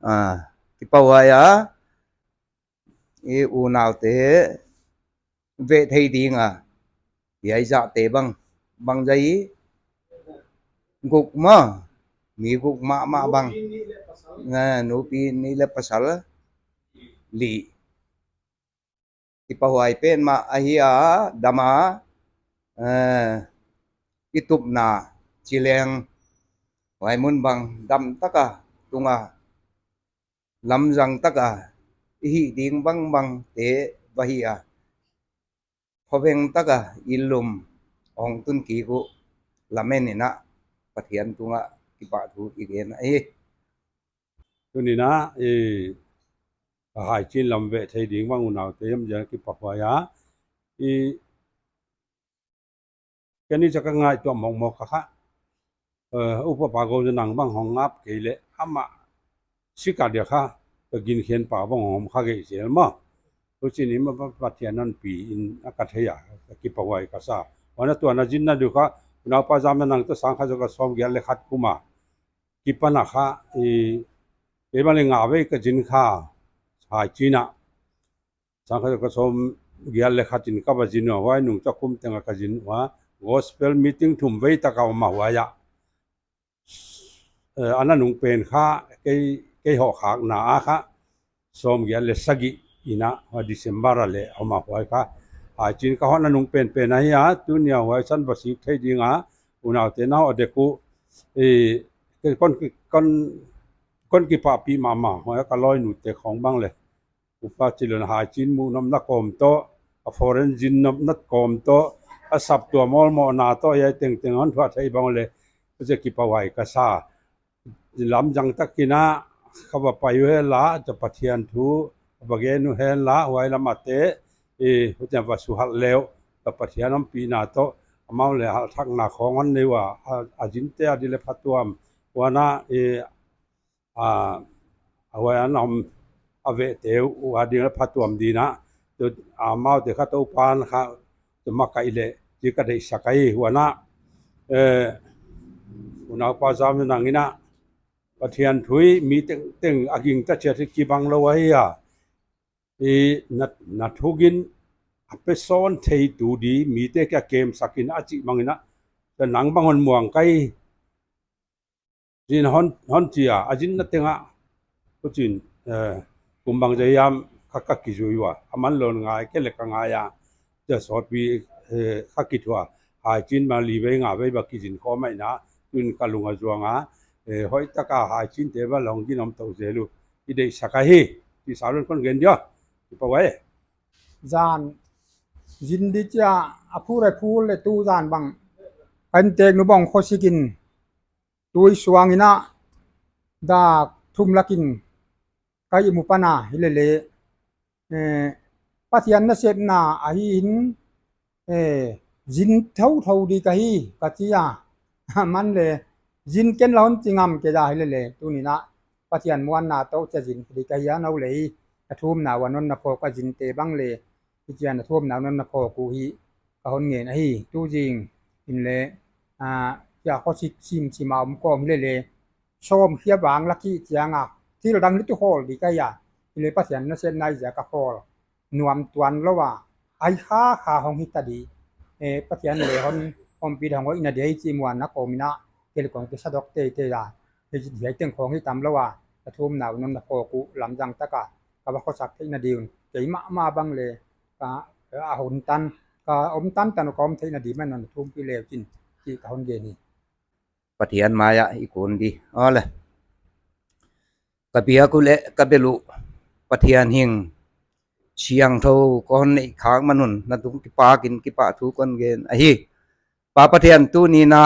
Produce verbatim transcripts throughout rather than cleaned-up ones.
Ah, kipahhuai a, i unaute veh thei ding a, hiai zahte bang, bang zah i guk maw, mi guk mahmah bang. Nupi nih leh pasal li. Kipahhuai petmah ahi a, dam a, eh, i tupna chi leng, huai mun bang dam taka, tunga lamzang taka i hih ding bangbangte va hi a, khoveng taka i lum hong tun kik uh lamen in a, Pathian tungah kipahthu i gen ahi. Tuni'n a, i, a Haichin lam veh thei ding bang unaute hiam ziak kipahhuai a. I, ken i zak a ngaihtuah mawkmawk kha kha. Eh, upa pa Gou Za Nang bang hong ngap kei leh amah sik a dia kha, ka ginkhen pa bang hong kha gei zel maw. Huchi'n i mah pa, Pathian hon pi in a ka thei a, ka kipahhuai ka sa. Huan a tuan a zinna diu kha, unaupa Za Nang toh sang khat zou kua sawmgiat leh khat kum a kipan a kha, i, kei bang leh nga vei ka zin kha, Haichin a. Sang khat zou kua sawmgiat leh khat in ka va zin ua, huai nung chu kum teng a ka zin ua, gospel meeting thum vei tak a om a huai a. Eh, a nanung pen kha, kei, kei hoh khakna a kha, sawmgiat leh sagih in a, huai December a leh om a huai kha. Haichin ka hoh nanung penpen ahi a, tuni a huai san va sik thei ding a, unaute na hoh dek uh, eh, kon, kon, kon kipahpih mahmah, huai ka lawinute khong bang leh. Upa Chilun Haichin muh nopna kawm toh, a foreign zin nopna kawm toh, a saptuam awlmohna toh, hiai tengteng hon thuah thei bang leh, huchi kipahhuai ka sa. Lamzang takin a, ka va pai uhenla, cha Pathian thu, va gen uhenla, huai lam a te, i, huchi'n va suhal leh uh, cha Pathian ompihna toh, amau leh halthakna khong hon nei ua, a, a zinte a di leh phatuam, huan a, i, a, a huai a na om a vehte uh a ding leh phatuam ding a, tu, amaute kha toh pan kha, tu makaih leh, chi ka deihsak ahi huan a, eh, unaupa Za Nang in a, Pathian thu hi mi tengteng a gingta chiat hi kibang lou ahi a, i na, na thugin a pe sawn thei tu di, mite kia kemsak in a chih bang in a, ta nang bang hon muang kei, zin hon, hon chi a, a zinna teng a, huchi'n, eh, kum bang zah hiam kha ka kizui ua, a man lou ngai, kei leh ka ngai a, cha sawtpi, eh, kha kithuah, Haichin ma li vei nga vei va kizin khawm mai na, tun ka lung a zuang a, eh, hoihtaka Haichinte va long ginom tou zel uh, i deihsak ahi, chi sa lou in kon gen dia, kipahhuai. Zan, zin di chia, a phur a phur leh tu zan bang, kan tek nu bang khosik in, tui suang in a, dak thum lak in, ka ihmu pan a, hi lele, eh, Pathian nasepna ahi in, eh, zin thouthou di ka hi, ka chi a, a man leh, zin ken la hon chi ngam kei a hi lele, tuni'n a, Pathian muanna toh chia zin di ka hi a nou leh, a thumna uah non na phawk a zinte bang leh, i chian a thumna uah non na phawk uh hi, ka hon ngen ahi, tu zing in leh, a, chia khosik simsim a om kawm hi lele, sawm khia bang lak i chiang a, thil dang hi tu khawl di ka hi a, hi leh Pathian nasepna ahi ziak a khawl nuam tuan lou a, ai kha kha hong hi ta di, eh, Pathian leh hon, hon pi dang hong hoihna di ahi chih muanna kawm in a, kei leh kong kisa dok teitei a, hiai teng khong hi tam lou a, a thumna uah non na phawk uh lamzang taka, ka va khosak theihna di un, kei mahmah bang leh, ka, a hun tan, ka om tantan uh ka om theihna di mai non thum pi leu chin, chi ka hon gen hi. Pathian mai ah i kun di. Aw le. Ka biak uh leh ka bel uh Pathian hing siangthou ka hon neih khak man un na tung kipak in kipahthu kon gen ahi. Pa Pathian, tuni'n a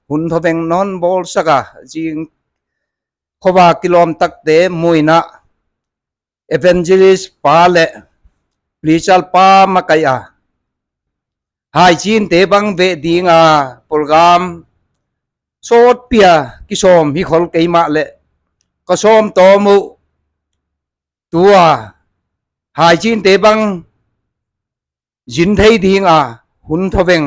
hun thoveng non bawlsak a, zing khovak kilawm takte muin a, evangelist pa leh preacher pa makaih a, Haichinte bang veh ding a program sawtpi a kisawm hi khol kei mahleh, ka sawm tawm uh, tua Haichinte bang zin thei ding a hun thoveng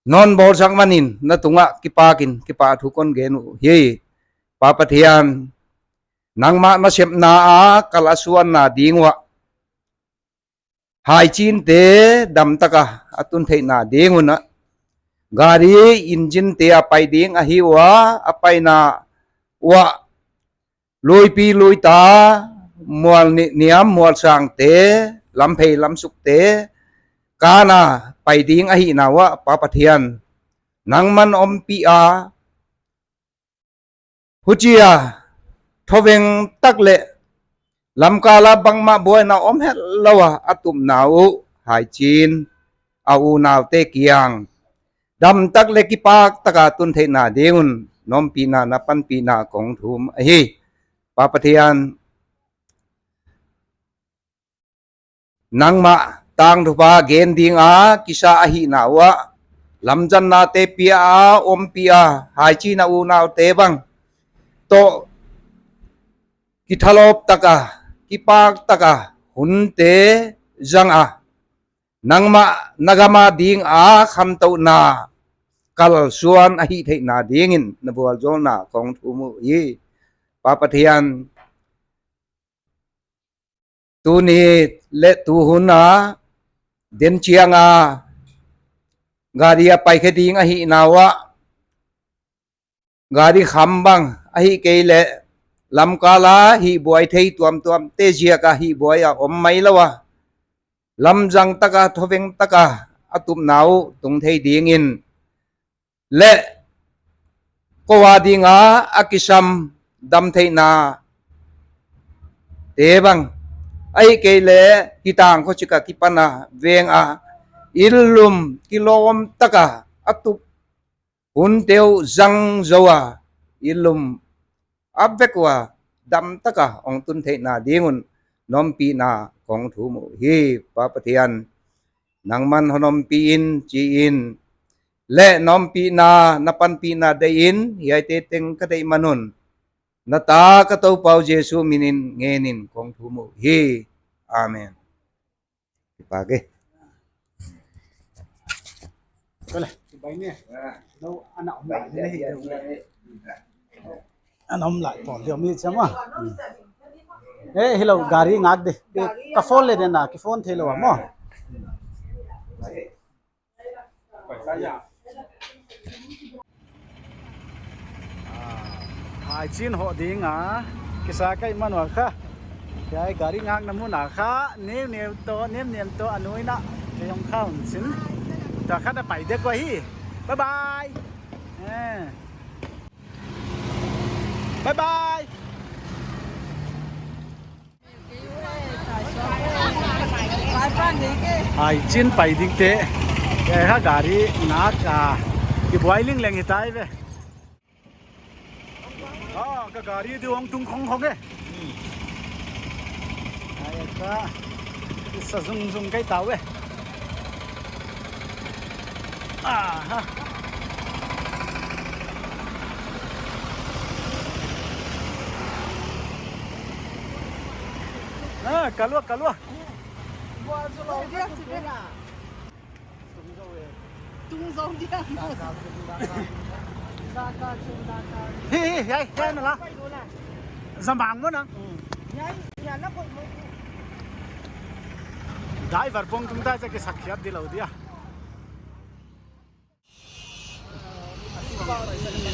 non bawlsak man in na tungah kipak in kipahthu kon gen uh hi. Pa Pathian, nangmah nasepna a kal a suanna ding uah, haichinte damtaka a tun theihna ding un a, gari engine te a pai ding ahi ua, a paina uah luipi luita, mual ni-, niam mual sangte, lamphei lamsukte kana pai ding ahihna uah, Pa Pathian, nangman ompih a, huchia thoveng tak leh lamkala bangmah buaina om hetlou a a tupna uh, haichin a unaute kiang damtak leh kipak taka tun theihna ding un na ompihna, na panpihna kong thum ahi. Pa Pathian, nangmah tangthupha gen dinga kisa ahihna uah, lamzannate pia a ompih a, haichina unaute bang toh kithalawp taka, kipak taka hunte zanga, nangmah na gam a dinga khantohna kalsuan ahih theihna dingin na vualzawlna kong thum uhi. Pa Pathian, tuni leh tuhun a den chianga gari a paikhe ding ahihna uah, gari kham bang, ahihkeileh lamkala hihbuai thei tuamtuamte ziaka hihbuai a om mailou a, lamzang taka, thoveng taka a tupna uh tung thei dingin, leh kou a dinga a kisam damtheihna te bang, ahihkeileh hitang kho chika kipana venga, inn lum kilawm taka a tup hunte uh zang zoua, inn lum a vek ua damtaka hong tun theihna ding un na ompihna kong thum uhi. Pa Pathian, nangman hon ompih in chi in, leh na ompihna, na panpihna deih in hiaite teng ka deih man un, na ta ka Toupa uh Jesu minin ngenin kong thum uhi. Amen. Kipak e. Kole, kipak ni. No, ana om lai ni. Ana om lai pon dia mi chama. Eh, hello, gari ngak de. Eh, ka phone le de na, ki phone thei lou mo. Hai chin ho ding a, kisa kai man ua kha. Kai gari ngak na mun a kha, nem nem to, nem nem to, a nui na, ke yong kha un sin. Ta kha na pai de ko hi. Bye bye. Eh. Bye bye. Hai chin pai ding te. Ke ha gari ngak a. Ki buai ling leng hi tai ve. Ah, ka gari di hong tung khong khong e. Ai ka. Sa zung zung kai tau e. Aha. Ah, kalua, kalua. Tung zong dia. Hi, hi, hi, hi, na la. Zamang mo na. Driver pong tung ta cha ki sakhiat di lou dia.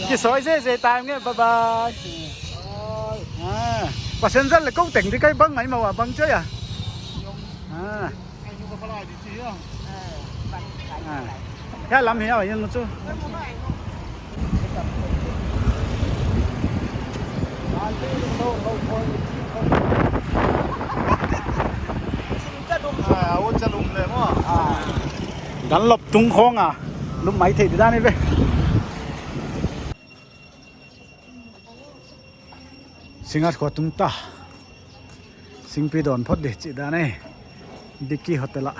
Ki soi se se time nge, bye bye. Ah, passenger le kou teng di kai bang mai ma wa bang choi a. Ah. Ah. Ya lam hi a yin mu chu. Ah, Dunlop tung khong a. Lum mai thei di dan i ve. Singat khua tung ta. Singpi don phot di chi dan e. Dicky Hotel a.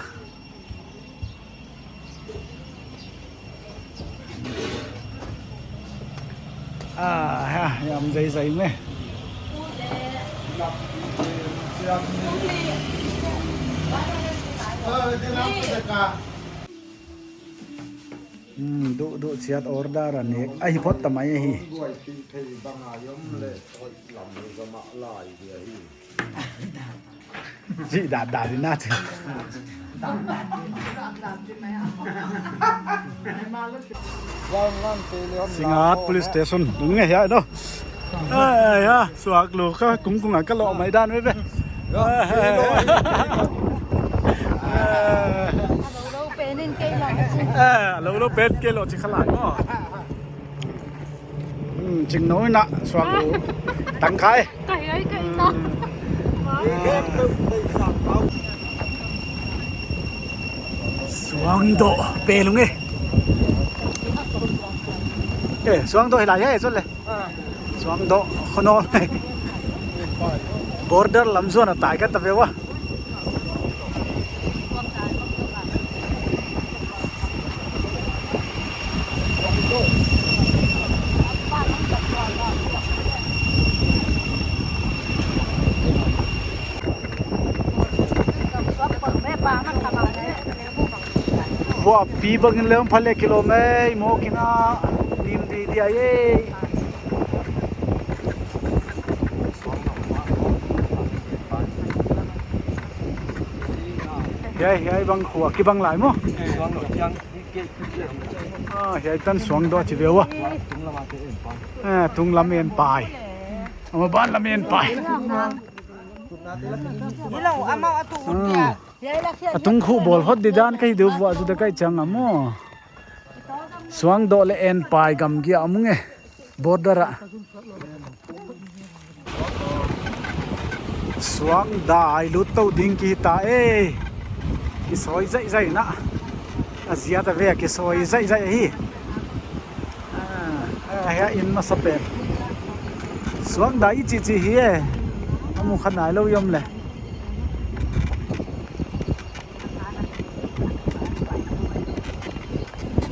Ah, ha, yam zai zai me. Hmm, duh, duh chiat order a nek. Ahi phot ta mai ahi. Guai pi thei bang a yom le, oi lam le zama lai dia hi. Zi da da di na che. Singngat police station. Nge ya no. Eh, ya, suak lou kha, kung kung a ka lo mai dan ve ve. Eh, lo lo pen in kei lo. Eh, lo lo pen kei lo chi kha lai maw. Hmm, ching no na, suak lou. Tang kai. Kai ai kai ta. Suangdoh, pe lung e. Eh, Suangdoh hi lai he, chol le. Suangdoh, Khonol. Border lam zuan a tai ka ta ve ua. Vua pi bangin leng phale kilom ei, mawk in a lim di di ai ei. Hiai, hiai bang khua kibang lai maw. Ah, hiai tan Suangdoh chi ve ua. Eh, tunglam en pai. Ama banlam en pai. Ilo, amau a tung dia. Ah. A tung khu bawl hot di dan ka hi deuh vua zu da kai chang a maw. Suangdoh leh Enpai gamgi a om nge. Border ah. Suangdai lut tou ding ki ta e. Kisawi zaihzaih na. A ziak a ve kisawi zaihzaih hi. Ah, ah, hiai in masa pen. Suangdai i chih chih hi e. A mu kha nailou i om le.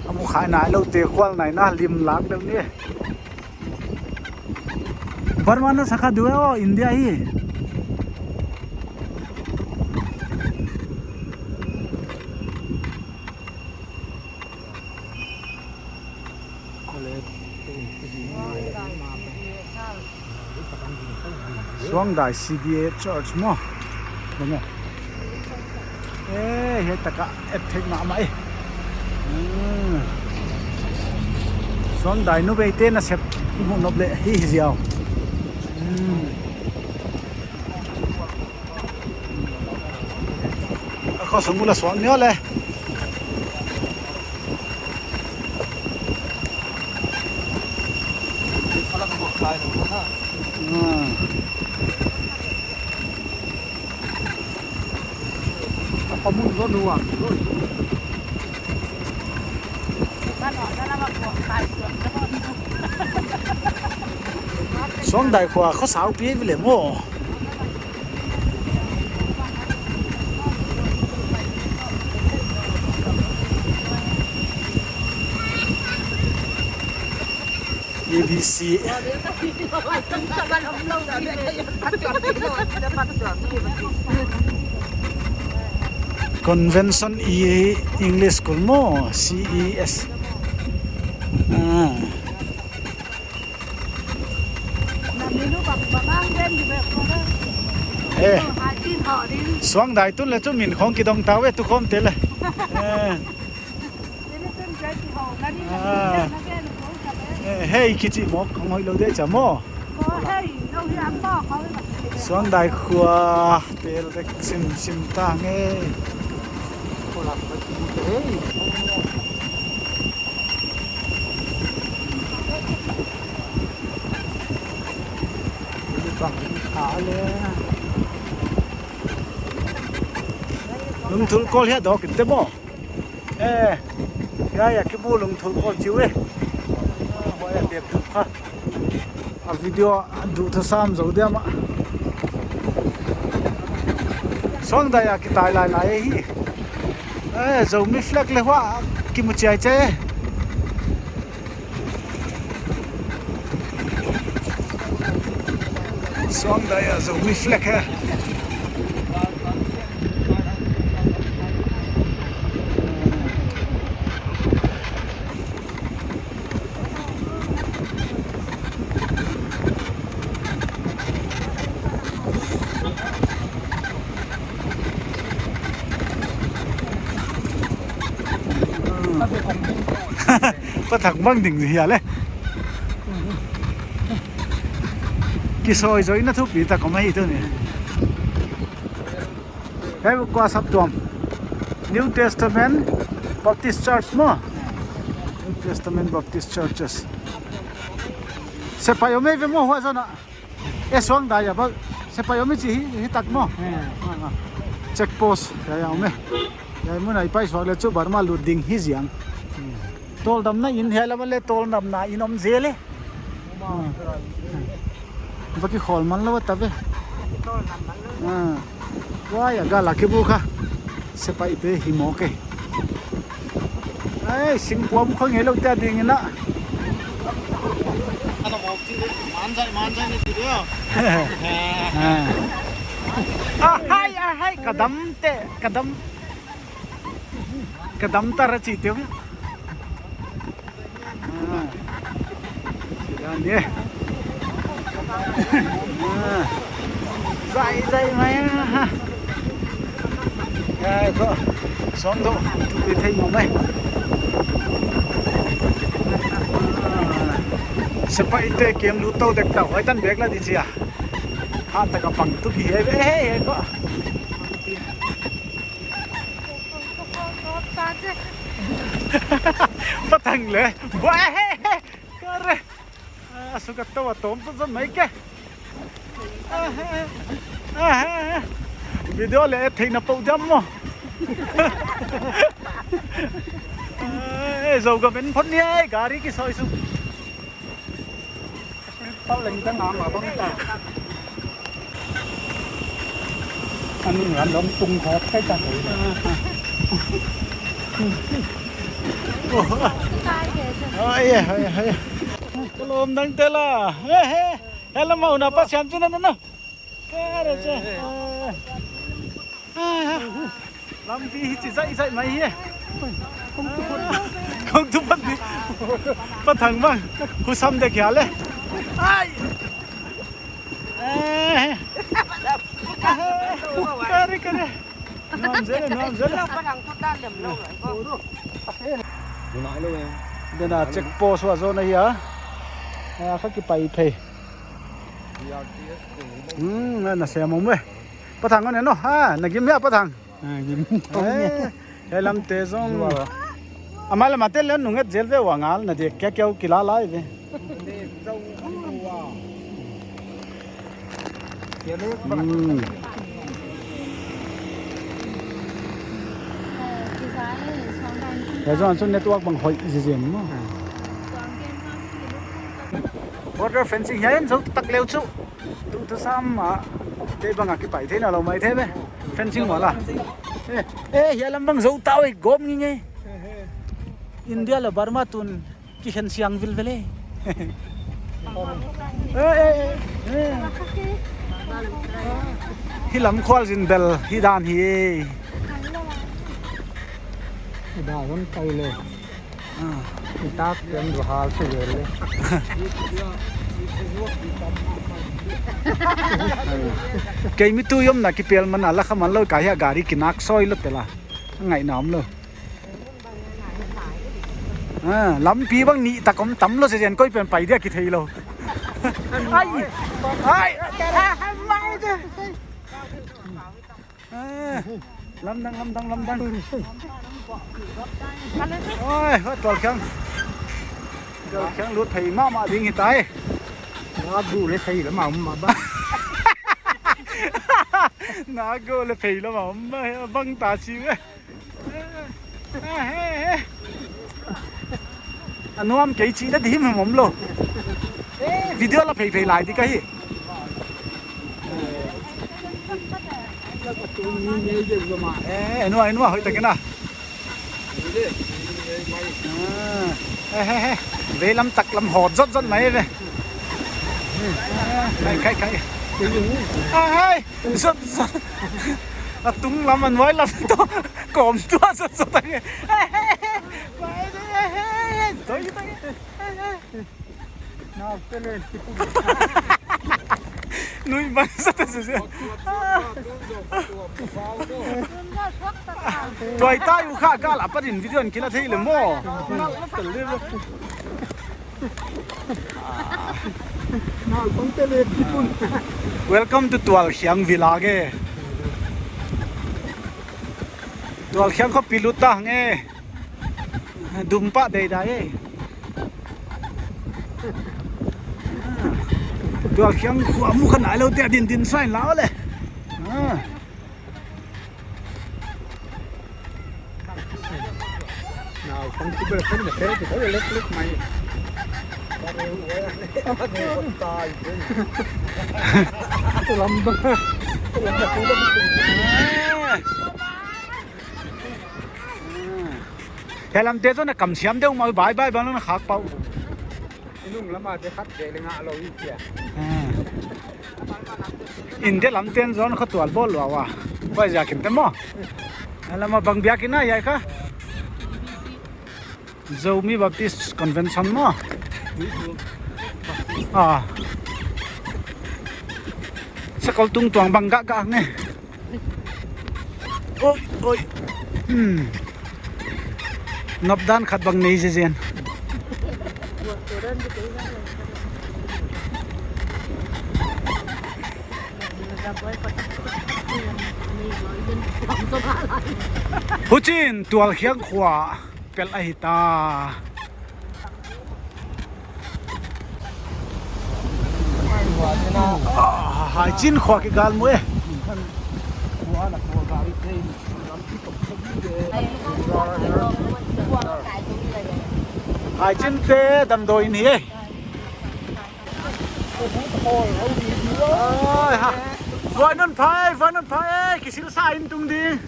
A mu kha nailou te khual nai na lim lak deuh ni. Burma na sakha deuh e o, India hi. Suangdai C B A Church maw. Bang e. Eh, hiai taka et thei mahmah e. Hmm. Suangdai nubeite nasep i muh nop leh hi hi ziau. Hmm. A kho sung ula suang ni o le. Ah. Suangdai khua kho sau pi vile maw. A B C. Convention E English School maw, C E S. Ah. Eh. Suangdai tun le chu min khong kidong ta ve tu khawm te le. Eh. Ah. Eh, hei kichi mawk khong hoihlou de cha maw. Suangdai khua tel dek simsim ta nge. Lungthul kawl hiai dawk in te maw. Eh, hiai a kimu lungthul kawl chiu e. Huai a tep thup kha. A video a duh thasam zou diam a. Suangdai a kitai lailai hi. Eh, Zomi flag le hua kimu chiai che. Suangdai a Zomi flag he. Pa Thang bang ding hi a le. Kisawi zoina thupi tak om ahi tuni. Hei kua saptuam? New Testament Baptist Church maw. New Testament Baptist Churches. Sepaih om ei ve maw huai zona. E suang dai a ba sepaih om ei chi hi, hi tak maw. Hmm. Ah, ah. Check post hiai a om e. Hiai mun a i pai suak le chu Burma lut ding hi ziang. Hmm. Tawldamna in hiai lam a le tawldamna in om zel e. Hmm. Va kikhawl man lou ta ve. Ah. Huai a gal a kibu kha. Sepaihte hi mawk e. Ai, singkuam khong helou te a ding in a. Ana mawk chi le, manzai, manzai ni chi le. Ah. Ah, hai, ah, hai, ka dam te, ka dam. Ka dam ta ra chi te. Ah. Yan de. Ah. Zai, zai mai a. Ai ko. Som do. Tu thei mo mai. Ah. Sepaihte kem lut tou dek tou. Huai tan bek la di chia. Ha ta ka pang tu ki he he he ko. Pa Thang le. Ba he he. Kare. Ah, suka tawa tom tu zon mai ke. Ah, ah, ah. Video le theihna pou diam maw. Eh, zo ka ben phot ni ai, gari kisawi su. Pau leng ta ngam a bang ta. Anung ran lom tung khop kai ta thei le. Oi, oi, oi. Ka lawm dang te la. He, he. Hello, mau na pa siam chin na na. Kare che. Ah, ah. Lampi hi chi zai zai mai hi. Kong tu phot ni. Pa Thang bang. Hu sam de kia le. Ai. Eh. Kare, kare. Nuam zel, nuam zel. Dena check post wa zona hi a. Ah, kha kipai phei. Hmm, na, na sem mong me. Pa Thang on no. Ha, na gim ya Pa Thang. Ah, gim. Eh, he lam te zong. Zual. Amai lam a te le nung et zel ve wa ngal na dek kia kia u kila lai ve. Hmm. He zong chu network bang hoih zizen maw. Border fencing hiai en zo tak leu chu. Tu tu sam a. Te bang a kipai theihna lou mai thei ve. Fencing wala. Eh, eh, hiai lam bang zo ta oi gom ngi nge. India leh Burma tun kikhen siang vilvel e. Eh, eh, eh, eh. Hi lam khual zin bel hi dan hi e. Hi dan hon kai le. Ah. Itak tem du hal se le. Kei mi tu yom na kipel man a la kha man lou ka hia gari kinak soi lou tela. Ngai nam lou. Ah, lampi bang ni tak om tam lou se jen koi pen pai dia kithei lou. Ai. Ai. Ah, mai de. Eh, lamdang, lamdang, lamdang. Oi, hoi, tual khiang. Tual khiang lut phei mahmah ding hi tai. Na gu le phei lam a om mah ba. Na gu le phei lam a om mah, bang ta chi ve. Eh, eh, eh. A nuam kei chih na ding himhim om lou. Video la phei phei lai di ka hi. Eh, enua, enua, hoih takin a. Ah, eh, eh, eh. Veilam taklam hot zot zot mai ve. Ah, khai, khai, khai. Ah, hai. Zot, zot. A tunglam a nuailam toh kawm tua zot zot a nge. Toi, toi. Nau te len kipu. Nui ban sa ta se se. Tuai tai u kha ka la pa din video in kila thei le maw. Ngal la tel le. Ngal pang te le kipun. Welcome to Tualkhiang Village. Tualkhiang khawpi lut ta nge. Dum pah deidai e. Tualkhiang khua mu kha nailou te a din din sain la le. Ah. Nau pang tu ber kan na te tu lek lek mai. Tu lam ba. Tu lam ba tu ba. He lam te chu na kam siam deuh mah, bye bye bang na khak pau. I nung lam a te khat te le nga lo i tia. Ah. India lam ten zon kha tual bawl lua ua. Bai ziak in te maw. A lam a bang biak in a hiai kha. Zomi Baptist Convention maw. Ah. Sakol tung tuang bang gah gah ne. Oi, oi. Hmm. Nop dan khat bang nei zezen. Huchiin Tualkhiang khua pel ahi ta. Ah, Haichin khua kigal mu e. Haichin te damdawi in hi e. Ai, ha. Vuai non phai, vuai non phai, kisil sa in tung ding.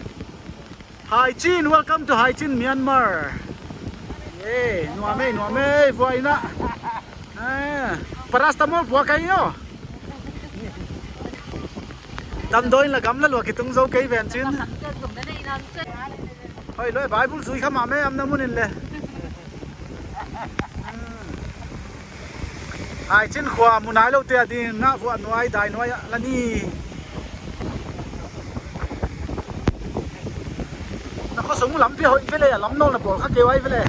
Haichin, welcome to Haichin, Myanmar. Ye, nuam e, nuam e, vuai na. Ah, paracetamol pua kai yo. Damdawi in la gam la lua kitung zou kei ven chin. Hoi loi, Bible zui kha mahmah e, amna mun in le. Haichin khua mu nailou te adin na vuah nuai dai nuai a la ni. Na khosung lampi hoih vele, lam nawl na bawl kha kei uai vele.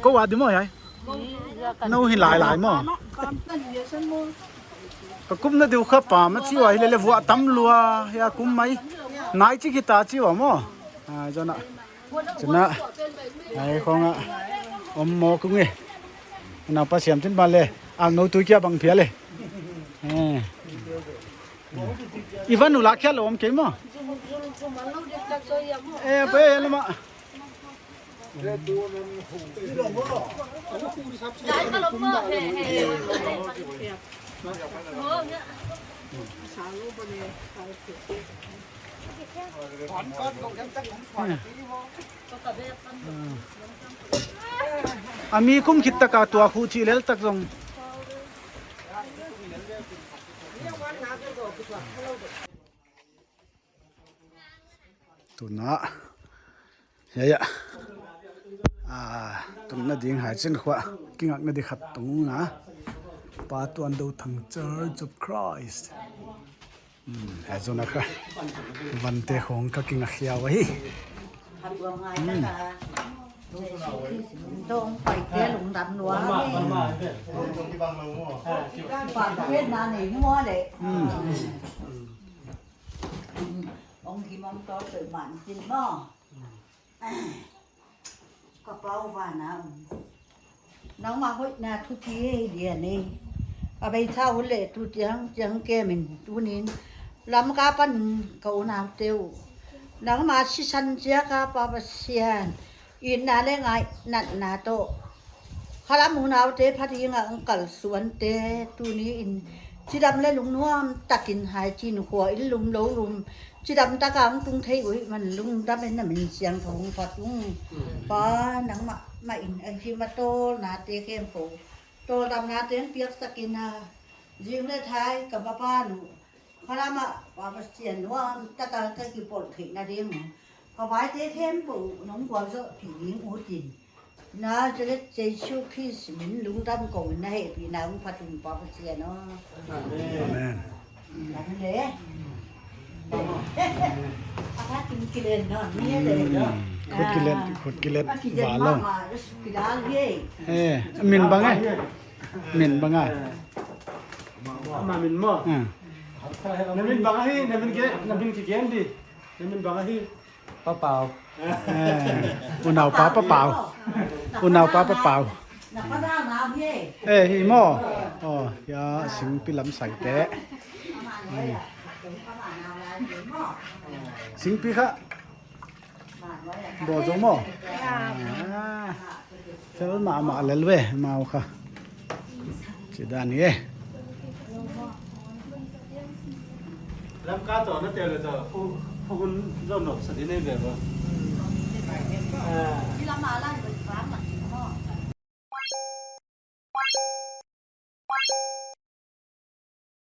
Kou a di maw hiai? Nou hi lai lai maw? Ka kumna diu kha pam a chi ua hi lele, vuah tam lua, hiai kum mai. Nai chi kita chi ua maw. Ah, zona. Chuna. Ai khong a. Om maw kung e. Na pa siam tin ba le. Ang nou tu kia bang phia le. Eh. Ivan u la khia lou om kei maw. Eh, pe, eh, lama. A mi kum khit taka tua khu chi lel tak zong. Tuna. Ya, ya. Ah, tuna ding Haichin khua. Kingakna di khat tung na. Pa Tuan Do Thang Church of Christ. Hmm, Haichin a kha. Vante khong ka kingak hiau ahi. Hmm. Dong pai te lungdam lua. Pa te na nei mua le. Hmm. Ong hi mong to soi man tin mo. Ka pau va na. Nangmah hoihna thu chi dia nei. A bei tha u le thu chiang chiang ke min tunin. Lam ka pan ka unau teu. Nangmah sisan chia ka Pa Pasian. Itna le ngainatna toh. Khalam unaute pha dinga ang kalsuante tuni in chidam le lungnuam takin Haichin khua in lum lou lum. Chidam taka ang tung thei uh man lungdam in na min siangthou phat ung. Pa nangmah mah in ang hi ma tawlnate khempeuh. Tawldamnate ang piaksak in a. Zing le thai ka va pan uh. Khalam a Pa Pasian nuam taka ka kipawl theihna ding. Ka vaite khempeuh nong gualzawhpih ding uh tin. Nazareth Jesu Khrist min lungdam kong na hehpihna hong phat un Pa Pathian aw. Amen. Amen. Lam le. A phat in kilen no, ni le. Hmm. Khut kilen, khut kilen. A kilen val lo. Mama, kidal ye. Eh, min bang eh. Min bang ah. Ama min maw. Hmm. Na min bang ahi, na min ke, na min kigen di. Na min bang ahi. Pa Pau. Eh, unau pa Pa Pau. Unau pa Pa Pau. Eh, hi maw. Oh, ya, singpi lam sai te. Hmm. Singpi kha. Bo zo maw. Ah. Fel mahmah lel ve, mau kha. Chidan e. Lamka toh na tel le toh, hu, hu hun zon nop sa di nei ve bo. Ah.